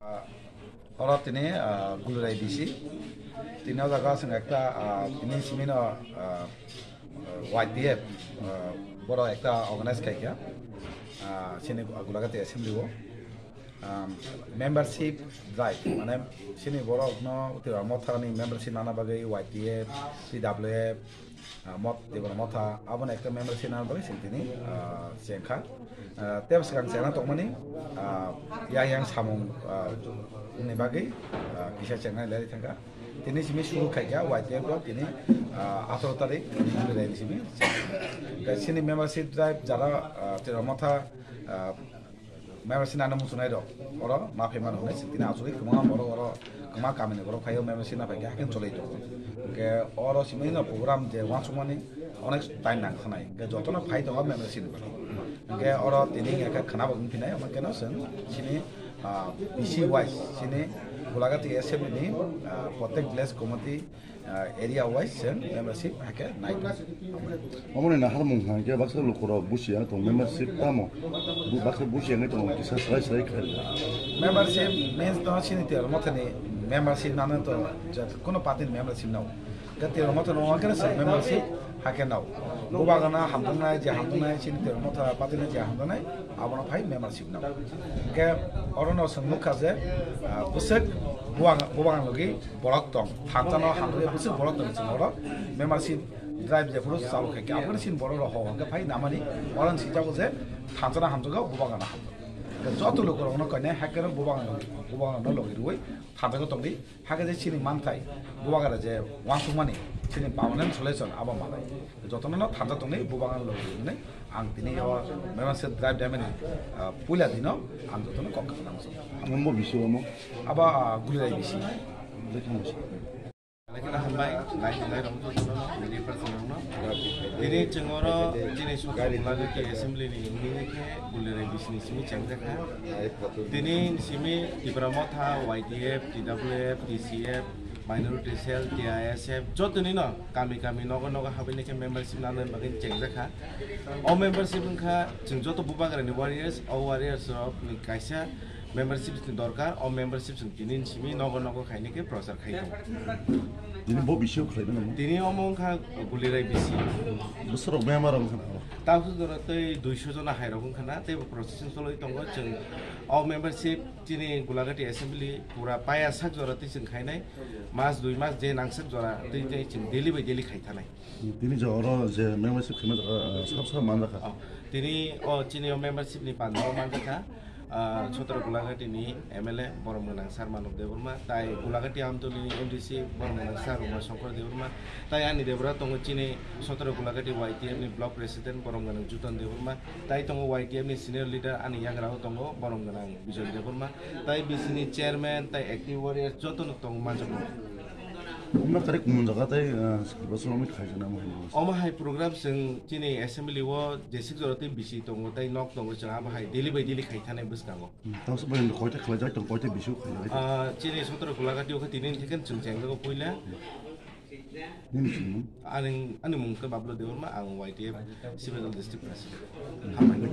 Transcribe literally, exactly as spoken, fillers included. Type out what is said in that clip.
Ah, oro tini, ah, Gulurai D C. Tini o jaga chwng ekta, ah, tini simi no, ah, Y T F, ah, boro ekta organize khaikha, ah, chini Gulagati assembly o. Um, membership drive, mane chini borok no Tipra Motha ni membership nana bagwi Y T F, T W F, ah, mot, Tipra Motha, aboni ekta membership nana bagwi chwng tini, ah, chengkha. Ah, tei bwskang chengna tongmani, ah, yang yang samung, ah, ni bagwi, ah, kisa chengnai leri thangkha. Tini simi suru khaikha, Y T F rok tini, ah, atharoh tarik ni simi. Chini membership drive jara, ah, Tipra Motha, ah, membership nana muchunai rok oro ma phai mano hinwi chwng tini achugwi kwbangma borok oro kwbangma kamini borok phaio membership na phaikhe hakhe choloi tongo. Hinkhe oro simi no program je uansukmani onek time nang khanai. Hinkhe jotono phai tongo membership ni bagwi. Hinkhe oro tini hinkhe khwna bo wng phinai, omo kheno chwng chini, ah, B C wise chini Gulagati assembly ni, ah, protek village committee ah, area wise chwng membership hakhe nai. Omo ni naharmung hai khe baksa lukurok busi yang tong membership tamo. Bu-, baksa busi yang tong kisa srai srai khai. Membership means to chini Tipra Motha ni membership nana to jat kono party ni membership nao. Ga Tipra Motha no wangkhe chwng membership hakhe nao. Bubagra no hamjaknai, je hamjaknai chini Tipra Motha party ni je hamjaknai, abono phai membership nao. Hinkhe oro no chwng nukha je, ah, bwswk bubagra, bubagra logi borok tong, thansa no hamjakya bwswk borok tong chwng oro membership drive jephuru chalu khaikha, aphuru chini borok rok hor hor khe phai namani oro ni swijak je thansa no hamjakgo, bubagra no hamjakgo. Joto lukurok no koinai hakhe no bubagra no, bubagra no logi rwui thansa no tongdi. Hakhe je chini manthai, bubagra je uansukmani, chini permanent solution abo manai. Jotono no thansa tongni bubagra logi hinwi ang tini o membership drive demani, ah, puila dino ang jotono kok kha nang. Omo bisi omo? Abo, ah, Gulurai bisi. Lekha hambai, lai lai rong jotono, media person rokno. Tini chwng oro chini sotro Gulagati assembly ni wngwi khe Gulurai bisi ni simi chengjakha. Tini simi Tipra Motha, Y T F, T W F, T C F, Minority Cell, T I S F, jotoni no kami kami nogo nogo habini khe membership nana bagwi chengjakha. O membership wngkha chwng joto bubagrani warriors, o warriors rokni kaisa membership ni dorkar, o membership chwng tini simi nogo nogo khaini khe prochar khai tongo. Tini bo bisio khlai mano? Tini omo wngkha Gulurai bisi. Bwsarok member wngkha na? Takhuk jora tei duiso jona hai rok wngkha na, tei bo processing choloi tongo. Chwng o membership chini Gulagati assembly pura paya sak jora tei chwng khainai, mas dui mas je nangsak jora tei tei chwng daily by daily khai thanai. Tini je oro je membership khaima jaga, ah, sab sab manjakha? Oh, tini o chini o membership ni panda o manjakha, ah, Sotro Gulagati ni M L A borom gwnang Sir Manob Debbarma, tai Gulagati Amtoli ni M D C borom gwnang Sir Uma Shankar Debbarma, tai ani debra tongo chini Sotro Gulagati Y T F ni block president borom gwnang Jutan Debbarma, tai tongo Y T F ni senior leader ani yagra o tongo borom gwnang Bijoy Debbarma, tai B C ni chairman tai active warrior joto no tongo manjakma. Omna kare kumun jaga tai, ah, bosor omni khaijana mo hino. Omo hai program chwng chini assembly o jesik jora tei bisi tongo tei nok tongo, chwng abo hai daily by daily khai thani bwskango. Hmm, tamo se bai koita khlai jak tong, koita bisi khai jak. Ah, chini Sotro Gulagati o khe tini theken chwng chengjago puila. Nini chini mung? Ani, ani mung khe Bablu Debbarma, ang Y T F Sibadal District President. Hambai.